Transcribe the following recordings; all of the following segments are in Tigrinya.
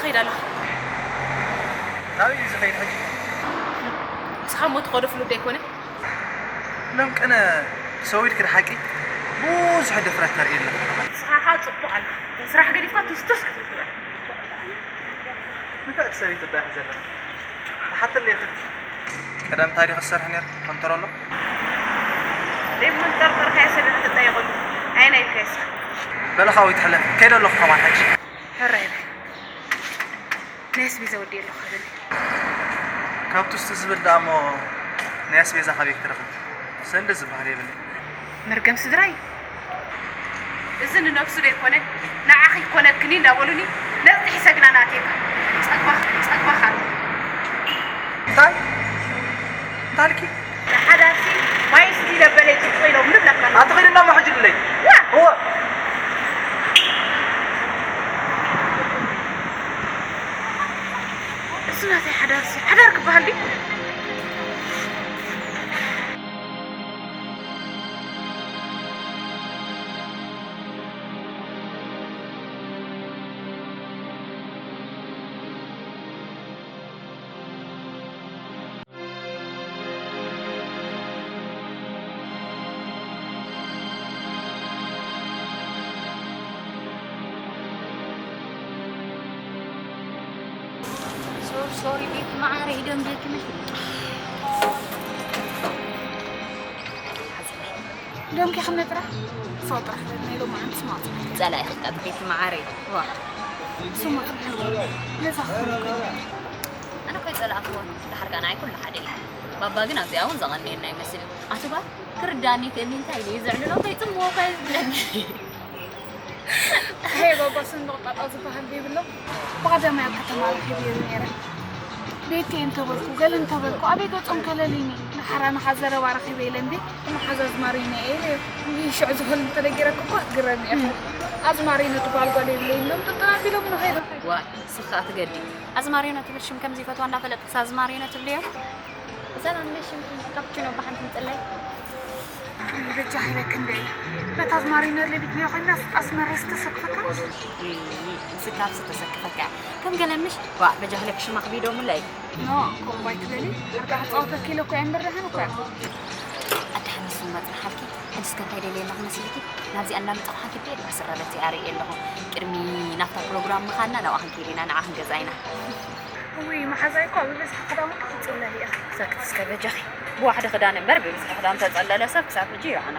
ከይዳ ኣለኹ። ናበይ እዩ ዝኸይድ ሕጂ? ንስኻ እሞ ትኸዶ ፍሉጥ ኣይኮነ። ሎም ቅነ ሰው ኢልክ ሓቂ ብዙሕ ድፍረት ተርኢ ኣለኻ። ንስኻ ኸዓ ጽቡቕ ኣለኻ። ስራሕ ገዲፍካ ትስቱስ ክትብል ትኽእል። እንታይ ትሰብይ ትባህ ዘለኻ? ተሓተለይ ኢኺ። ቀደም እንታይ ዲኺ ትሰርሒ ነይርኪ? ኮንትሮሎ? ደይ መንጠርጠርካዮ ሰብ ክትጠየቐሉ። ኣየናይ ኢልካዮ ንስኻ? በለኻ ወይ ትሕለፍ። ከይደ ኣለኹ ከማን ሕጂ። ሕራይ በል። ናይ ኣስቤዛ ወዲ ኣለኹ በል። ካብ ትስቲ ዝብል ደኣ እሞ ናይ ኣስቤዛ ካበይ ክትረኽብ? ሰንዲ ዝበሃል የብለይ። መርገም ስድራ እዩ። እዚ ንነብሱ ዘይኮነ ንዓኺ ይኮነክኒ እንዳበሉኒ ነብጢ ሒሰ ግና ናቴካ ጸግባኽ ጸግባኽ ኣሎ። እንታይ? እንታይ ኢልኪ? ንሓዳርሲ ማይ ስቲ ለበለይ ጽቡቕ ኢሎም ንብለካ። ኣቲ ኸይድና እሞ ሕጂ ድለይ። ዋ! እወ። እሱ ናተይ ሓዳርሲ ሓዳር ክበሃል ድዩ? ሶሪ ሶሪ ቤት መዓረይ ደንብኪ መሽ ደምኪ ክመ ጥራሕ ሶ ጥራሕ ናይ ሎማዓንቲ ስማዕ ጸላኢ ክቃጥ ቤት መዓረይ ዋ ስማ ነዛ ክኾንኩ ኣነ ኮይ ጸላእክዎ ድሓር ከኣ ንዓይ ኩሉ ሓደ እዩ ባባ ግን ኣብዚኣ እውን ዘቐንየና ይመስል ኣቱባ ክርዳኒ ክእኒ እንታይ ኢለ ዘዕልሎ ከይጽምዎ ከይዝብለኒ ሄ ባባ ስንዱቕ ጣጣ ዝበሃል ዘይብሎም ብቐዳማይ ኣብ ከተማ ረኺበዮ ነይረ። ቤቲ እንተበልኩ ገለ እንተበልኩ ኣበይ ገጾም ከለሊኒ ንሓራ ንሓ ዘረባ ረኺበ ኢለ እንዴ ንሓዛ ኣዝማሪኖ እየ ኢለ ይሽዑ ዝኸል እንተነጊረክ እኳ ክግረም እየ። ኣዝማሪኖ ትበሃል ጓል የብለይ ኢሎም ጥጥር ኣቢሎም ንኸይዱ። ዋይ ስኻ ትገዲ ኣዝማሪኖ ትብል ሽም ከም ዘይፈትዋ እንዳፈለጥክስ ኣዝማሪኖ ትብልዮ? ሰላም ነሽ ሽምኪ ካፕቺኖ ብሓንቲ ምጽለይ። በጃ ሃይለ ክንደይ በታ ኣዝማሪኖ ለቢትናዮ ኮይና ኣስመረስ ተሰክፈካ። ንስካብስ ተሰክፈካ ከም ገለምሽ ዋ በጃ ሃይለ ክሽማ ክቢዶምለይ። ኖ ኮምባይ ትበሊ ኣርጋ ክጻወተኪ ኢለ እኮ እምበር ደሓን እኮ ኣድሓን ንሱ መጽናሓልኪ ሕጅስ ከንታይ ደልየ ኣለኹ መሲልኪ ናብዚኣ እንዳመጻኹ ሓንኪ ብኤድ ማስራረቲ ኣርኢ ኣለኹ ቅድሚ ናብታ ፕሮግራም ምኻና ናብኣ ክንከይድ ኢና ንዓ ክንገዛ ኢና እውይ መሓዛይ እኮ ብብዝሒ ክዳውንቲ ክትጽለል እያ። ሳክት እስከ በጃኺ ብዋሕዲ ክዳን እምበር ብብዝሒ ክዳን ተጸለለ ሰብ ክሳብ ሕጂ ይረኣና።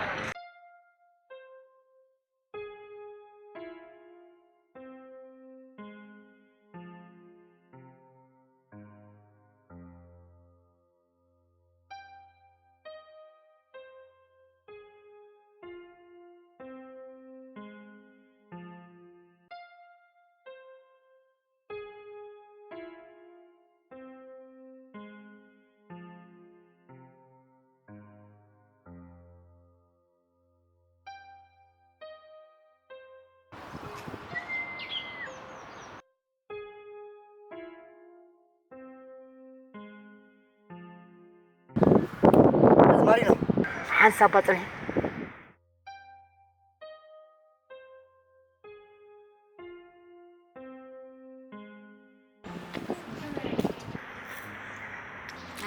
ኣዝማሪኖ ሓንሳብ ኣባ ጽንሒ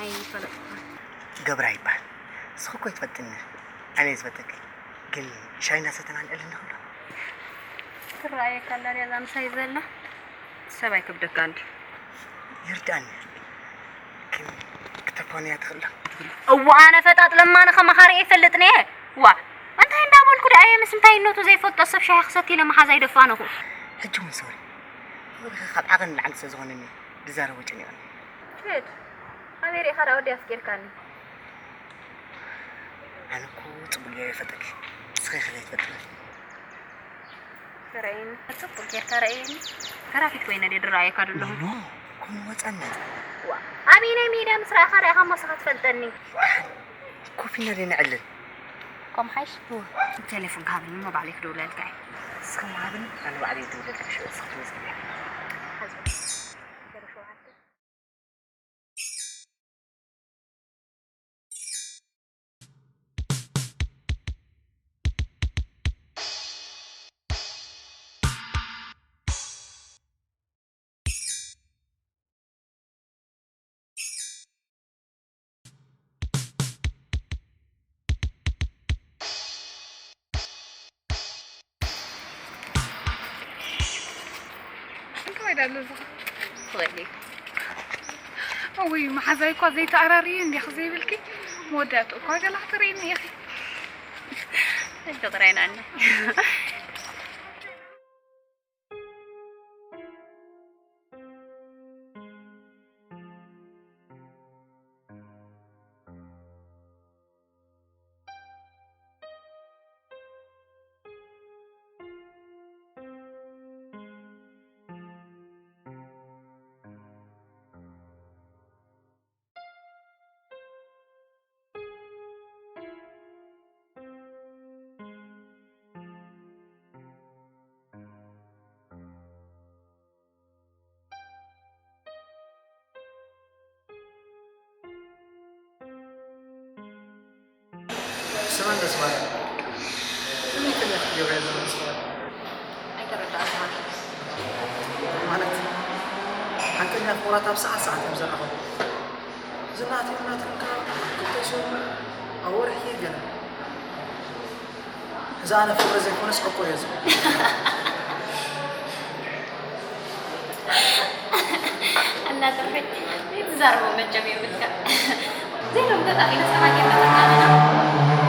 ኣይፈለጥኩ። ገብራ ይበሃል። ንስኺ እኮ ኣይትፈልጥኒ፣ ኣነ እየ ዝፈልጠኪ። ግን ሻሂ እናሰተና ንዕልል ንኽብሎ። ትረኣየካ ኣላ ድያ እዛ ምሳይ ዘላ? ሰብ ኣይከብደካ እንዲ። ይርዳእኒ። ግን ክተፋንያ ትኽእላ። እዋ ኣነ ፈጣጥ ለማኒ ከማኻሪ ኣይፈልጥን እየ። ዋ እንታይ እንዳበልኩ ደኣ እየ ምስ እንታይነቱ ዘይፈልጦ ሰብ ሻሂ ክሰቲ ኢለ መሓዛ ኣይደፋነኹ። ሕጂ እውን ሶሪ። ወርኺ ካብ ዓቐን ንላዕሊ ስለ ዝኾነኒ ዝዛረቦ ጨኒቑኒ። ኬድ ኣበይ ርኢኻ ደኣ ወዲ ኣፍቂርካኒ? ኣነ እኮ ጽቡቕ ገይረ ይፈልጠኪ። ንስኺ ኢኺ ዘይትፈልጥኒ። ተራእየኒ። ጽቡቕ ጌርካ ረኣየኒ። ተራፊት ኮይነ ድየ ድረኣየካ ደለኹ? ኖ፣ ከምኡ ወጻና። ዋ፣ ኣበየናይ ሜዳ ምስ ረኣኻ ረኣኻ እሞ ንስኻ ትፈልጠኒ? ደሓን፣ ኮፍ ኢልና ደይ ነዕልል። ኮም ሓይሽ? እወ። ቴሌፎን ሃብኒ እሞ ባዕለይ ክድውለልካ እየ። እስኺ እሞ ሃብኒ፣ ኣነ ባዕለይ ይድውለልኪ፣ ሽዑ ንስኺ ትመዝግብያ። ሓዚ። ዜሮ ሸውዓተ። ያለ ዝኻ ትኽእል እዩ። እውይ፣ መሓዛይ እኳ ዘይተኣራርየ እንዲያ ዘይብልኪ፣ መወዳእትኡ እኳ ገላ ክትርእይኒ ኢኺ። ሕጂ ጥራይ ንኣና። ስማ እንደ ስማ፣ እኔ ከሚያክ ገብርኤል ነው ስማ። ኣይተረዳእኩን። ማለት፣ ሓቀኛ ፍቑራት ኣብ ሰዓት ሰዓት እዮም ዝራኸቡ። ዝናተይ ናትኩም ከኣ ክልተ ሽዑ ኣብ ወርሒ ገለ። እዛ ኣነ ፍቕሪ ዘይኮነስ ዕቁር እየ ዝብል። ኣላ ጥርሒ ዘይትዛረቦ መቸም የብልካ። ዘይሎም ገጣሚና ሰማይ ከይመጸና ኣለና።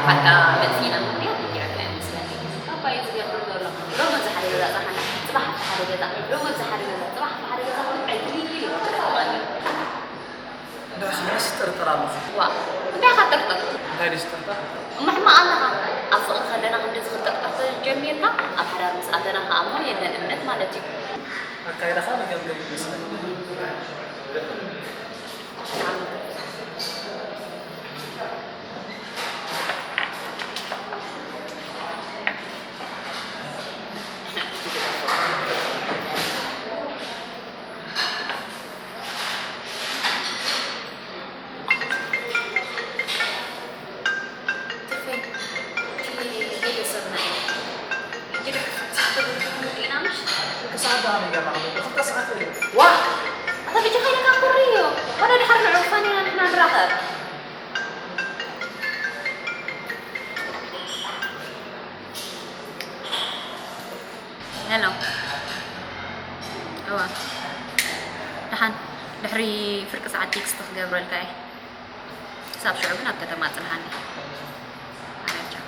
ሓቃ መጥፊና ምኽንያት ይረካ ይመስለኒ። ኣባይ ዝገብር ዘሎ ሎሚ ኣብዚ ሓደ ገዛ ጽባሕ፣ ጽባሕ ኣብዚ ሓደ ገዛ፣ ሎሚ ኣብዚ ሓደ ገዛ፣ ጽባሕ ኣብዚ ሓደ ገዛ ክብል ዕልልልል እዩ። እንዳኸመስ ጥርጥር ኣለኹ። ዋ፣ እንታይ ኢኻ ጥርጥር? እንታይ ደስ ጥርጥር? እሞ ሕማቕ ኣለኻ። ኣብ ፍቕሪ ከለና ክንድዚ ክትጥርጥር ተጀሚርካ፣ ኣብ ሓዳር ምስ ኣተና ከኣ እሞ የለን እምነት ማለት እዩ። ኣካይዳኻ መገምገም ይመስለኒ። ክሳብ ደኣ ነገር ኣለዎ። ክልተ ሰዓት እዩ። ዋ! ኣታ ብጃኻ ኢልካ ኩሪ እዩ። ወላ ድሓር ንዑ ፋኒና ንሕና ንራኸብ። ሄሎ። እዋ። ደሓን፣ ድሕሪ ፍርቂ ሰዓት ቴክስት ክገብረልካ እየ። ክሳብ ሽዑ ግን ኣብ ከተማ ጽንሓኒ። ሓራይ ቻው።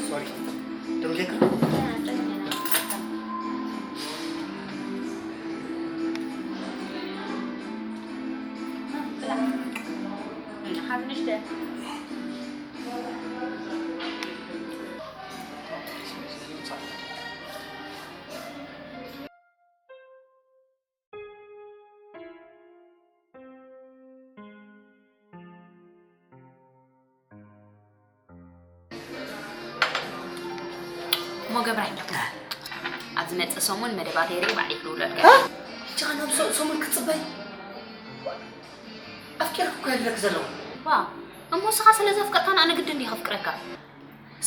ሶሪ፣ ደውለካ። ሓንሽተ። እሞ ገብረ፣ ኣብ ዝመጽእ ሰሙን መደባተይ ርኢ ባዕለይ ክድውለልካ። እ? ሕጂ ኸ ናብ ሰ-፣ ሰሙን ክትጽበይ? ኣፍቂርኪ እኮ እየ ዝብለኪ ዘለኹ። ዋ፣ እሞ ንስኻ ስለ ዘፍቀርካኒ ኣነ ግድን ድየ ከፍቅረካ?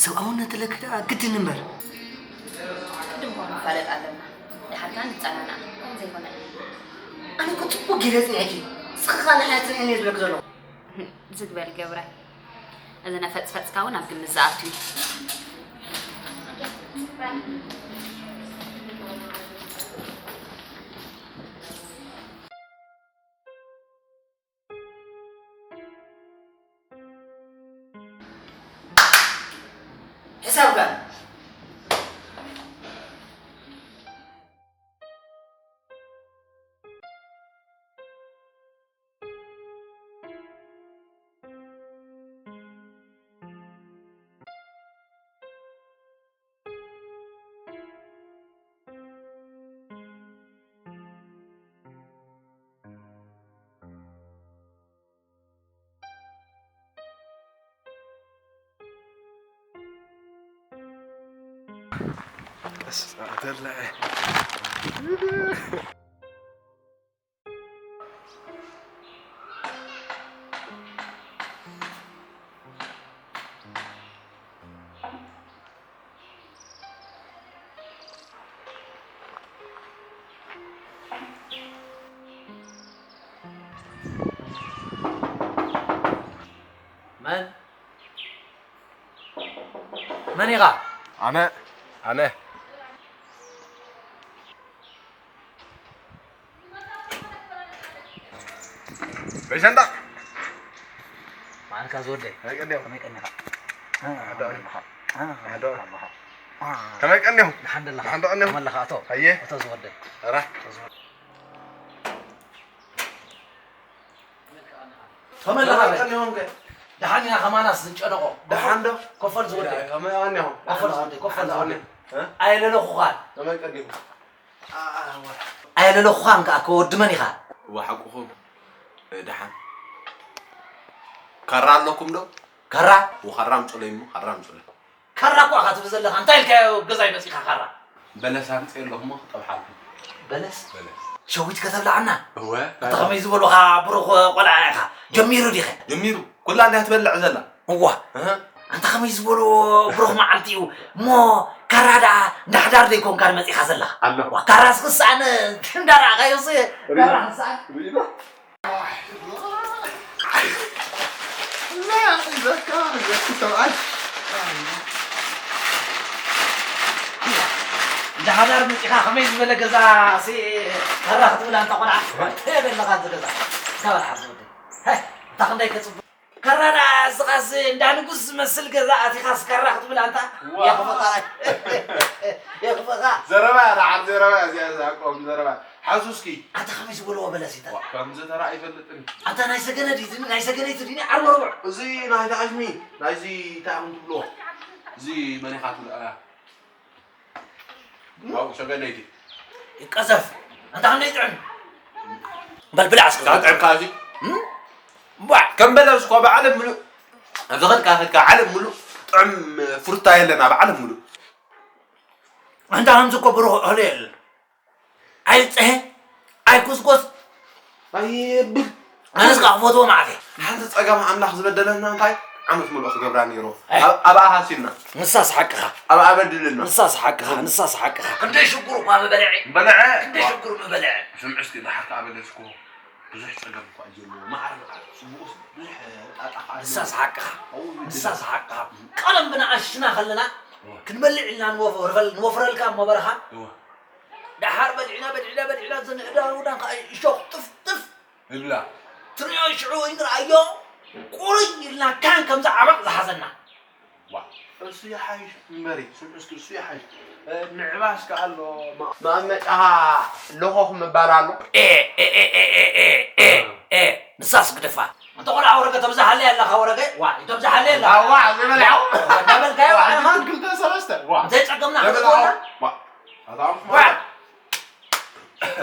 ሰብኣውነት ኣለኪ ደኣ ግድን እምበር። ቅድም እኳ ንፋለጥ ኣለና። ድሓር ከኣ ንጸናናዕ። ከምኡ ዘይኮነ። ኣነ እኮ ጽቡቕ ገይረ ጽኒዐኪ። ንስኺ ከኣ ንዓይ ኣጽንዕኒ እየ ዝብለኪ ዘለኹ። ዝግ በል ገብረ። እዚ ነፈጽፈጽካ እውን ኣብ ግምት ዝኣቱ እዩ። ሰብከ መን መን ኢኻ? ኣነ ኣነ በሻንዳ ማንካ ዝወደይ ከመይ ቀኒኻ? ከመይ ቀኒኻ? ከመይ ቀኒኹም? ደሓን ደለኻ? ደሓን ዶ ቀኒኹም? ከመለኻ ኣቶ? ኣየ። ኣቶ ዝወደይ። ራ። ኣቶ ዝወደይ። ከመለኻ? ከመይ ቀኒኹም ከ? ደሓን ኢና ከማናስ ዝጨነቖ። ደሓን ዶ? ኮፈል ዝወደይ። ከመይ ቀኒኹም? ኮፈል ዝወደይ፣ ኮፈል ዝወደይ። እ? ኣየለለኹኻን። ከመይ ቀኒኹም? ኣየለለኹኻን ከኣ ከወዲ መን ኢኻ? እዋ ሓቁኹም፣ እ፣ ደሓን። ካራ ኣለኩም ዶ? ካራ? እዎ፣ ካራ ኣምጹለይ እሞ፣ ካራ ኣምጹለይ። ካራ እኮ ኢኻ ትብል ዘለኻ። እንታይ ኢልካዮ ገዛይ መጺኻ ካራ? በለስ ኣምጺኤ ኣለኹ እሞ ክጠብሓልኩም። በለስ? በለስ። ሸዊት ከተብልዓና? እወ። ኣታ ከመይ ዝበሉኻ ብሩኽ ቆልዓ ኢኻ። ጀሚሩ ዲኸ? ጀሚሩ። ኩላ እንድያ ትበልዕ ዘላ። እዋ። እህ። ኣንታ ከመይ ዝበሎ ብሩኽ መዓልቲ እዩ። እሞ ካራ ደኣ እንዳ ሓዳር ዘይኮንካ መጺኻ ዘለኻ? ኣለኹ። ዋ፣ ካራ ስክሳን እንዳረኣኻዮስ ሪኢና። ካራ ስክሳን። ሪኢና። እንዳ ሓዳር መጺኻ ከመይ ዝበለ ገዛ ሲ ካራ ክትብል ኣንታ ቆልዓ? እንታይ በለኻ እዚ ገዛ? እስካ በል ሓዚ ወደይ። ሀይ፣ ኣንታ ክንደይ ከጽብቕ። ካራ ደኣ እስኻስ እንዳ ንጉስ ዝመስል ገዛ ኣቲኻስ ካራ ክትብል ኣንታ? ዋ። የኽፍኻ። የኽፍኻ። ዘረባ እያ፣ ደሓር ዘረባ እያ እዚኣ፣ እዛ ቆም ዘረባ። ሓዙ እስኪ። ኣታ ከመይ ዝበልዎ በለስ ይተላ? ዋ፣ ከምዚ ተራ ኣይፈልጥን። ኣታ ናይ ሰገነ ድዩ? ናይ ሰገነይቲ ድዩ? ዓርቦ ርቡዕ። እዚ ናይ ተኣሽሚ፣ ናይዚ እንታይ ኢኹም ትብልዎ? እዚ መን ኢኻ ትብልዎ? ዋው፣ ሰገነይቲ። ይቀዘፍ። ኣንታ ክንደይ ጥዑም። በል ብላዕ እስከ። እንታይ ጥዑም ካብዚ? እም? ዋ፣ ከም በለስ እኮ ብዓለም ምሉእ። ኣብዚ ኸድካ፣ ኸድካ ዓለም ምሉእ ጥዑም ፍሩታ የለን ኣብ ዓለም ምሉእ። ኣንታ ከምዚ እኮ ብሩኽ እኽሊ የለን። ኣይፀሀ፣ ኣይኩስኩስ፣ ኣይብል። ኣነስ ከዓ ክፈትዎ መዓት እየ። ሓንቲ ጸገም ኣምላኽ ዝበደለና እንታይ? ዓመት ሙሉእ ክገብራ ነይርዎ። ኣይ። ኣብ-፣ ኣብኣ ሃሲልና። ንሳስ ሓቅኻ። ኣብኣ በዲልና። ንሳስ ሓቅኻ፣ ንሳስ ሓቅኻ። ክንደይ ሽጉር እኳ ምበልዐ። በልዐ። ክንደይ ሽጉር ምበልዐ። ስምዒ እስኪ፣ ደሓር ከኣ በለስ እኮ ብዙሕ ጸገም እኳ እዩ ዘለዎ። ማዕረ፣ ማዕረ፣ ጽቡቕስ ብዙሕ ጣጣ ከኣ ኣለዎ። ንሳስ ሓቅኻ። ኣብኡ በዲልና። ንሳስ ሓቅኻ። ቀደም ብንኣሽቱና ከለና እወ። ክንበልዕ ኢልና ንወፍረል-፣ ንወፍረልካ እሞ በረኻ። እወ። ደሓር በሊዕና፣ በሊዕና፣ በሊዕና፣ እዚ ንእዳውና ከዓ እሾኽ ጥፍ፣ ጥፍ። ይብላ። ትሪኦ ሽዑ ይንርኣዮ፣ ቁርይ ኢልና ካን ከምዚ ዓበቕ ዝሓዘና። ዋ፣ እሱ ይሓይሽ እምበሪ፣ ስምዒ እስኪ፣ እሱ ይሓይሽ። እ፣ ምዕባስ ከዓ ኣሎ፣ ማ-፣ መቐመጫኻ ለኾኽ ምባል ኣሎ። ኤ፣ ኤ፣ ንሳስ ግደፋ። እንተ ቆልዓ ወረገ ተብዝሓለይ ኣለኻ፣ ወረገ፣ ዋ፣ ተብዝሓለይ ኣለኻ። ዋ፣ ዋ፣ ዝበለ። ዋ፣ እናበልካዮ ዋ፣ ባዕልኻ። ክልተ ሰለስተ፣ ዋ። እንተይጸገምና ዘበለ ክትኮና። ዋ። ኣታ ኣምስ ዋ። ማለት።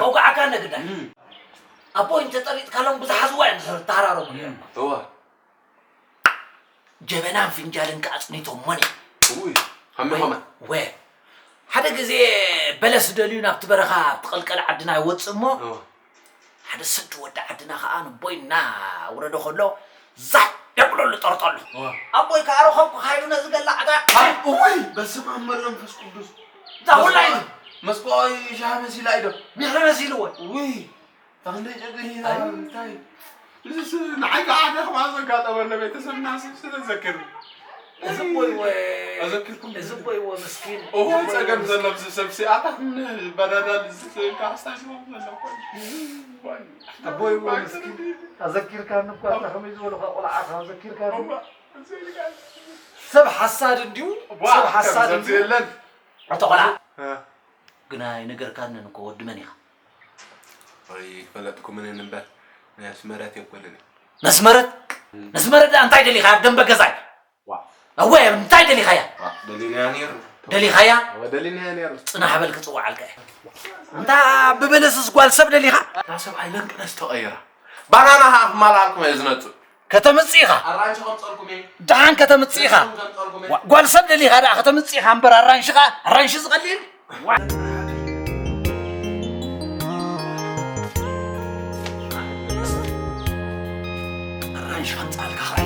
መውጋዕካ ነግዳ። እም። ኣቦይ እንተጠሪጥካሎም ብዝሓዝዋ እዮም ዝተሃራረሙ እዮም። እወ። ጀበናን ፍንጃልን ከኣ ኣጽኒቶሞን እዮም። እውይ፣ ከመይ ወይ፣ ከመይ? ወ-፣ ሓደ ግዜ በለስ ደልዩ ናብቲ በረኻ ኣብቲ ቀልቀል ዓድና ይወጽእ እሞ፣ እወ። ሓደ ሰዲ ወዲ ዓድና ከኣ ንቦይ እናውረደ ከሎ ዛይ የብለሉ ጠርጠሉ። እወ። ኣቦይ ከኣ ረኸብኩ ካይዱ ነዚ ገላዕታ። ኣይ፣ እውይ፣ በስመ ኣብ ወወልድ ወመንፈስ ቅዱስ። እዛ ሁላ እዩ። መስቀ-፣ መስቀ ሻሂ መሲላ እዩ ዶ? ሚሕሪ መሲልዎ። እውይ። ተኽለ ጨገ ሂራ ኣይ። እንታይ? እዚስ ንዓይ ከዓ ሓደ ኸምኣ ዘጋጠመ ኣሎ ቤተሰብና ስም ስለዘክር። እዚ ቦይ ወ-፣ ኣዘኪርኩም እዚ ቦይ ወ ምስኪን። እዎ፣ እዚ ቦይ ጸገም ወ-፣ ዘሎ ምስኪን። ኣብዚ ሰብ ሲ ኣታ ክንበዳዳል እዚ ካስታ ሽሞም ዘሎ እኮ እዩ። ኣቦይ ወ-፣ ምስኪን። ኣዘኪርካኒ እኮ ኣታ ከመይ ዝበሉኻ ቆልዓ ኣዘኪርካኒ። እዋ፣ ኣዘኪርካኒ። ሰብ ሓሳድ እንዲዩ። ሰብ ሓሳድ እንዲዩ። የለን ኣቶ ቆልዓ፣ ግና ኣይነገርካንን እኮ። ወዲ መን ኢኻ? ኣይፈለጥኩምን እምበር ናይ ኣስመረት የኮንን። ነስመረት ነስመረት ደኣ እንታይ ደሊኻ? ኣብ ደንበ ገዛይ። ዋ እወ፣ እንታይ ደሊኻያ? ደሊናያ ነይርና ደሊኻያ? ደሊናያ ነይርና ጽናሕ በል፣ ክጽውዓልካ እየ። እንታ ብበለስስ ጓል ሰብ ደሊኻ? እታ ሰብኣይ ለንቅነስ ተቐይራ ባናና ከዓ ክማልኣልኩም እየ ዝነፅእ ከተምጽእ ኢኻ። ኣራንሺ ከምፀልኩም እየ ደሓን ከተምጽእ ኢኻ። ከምፀልኩም እየ ዋ- ጓል ሰብ ደሊኻ ደኣ ከተምጽእ ኢኻ እምበር ኣራንሺ ኸኣ ኣራንሺ ዝቐልል። ኣራንሺ ከምጽኣልካ ኸኣ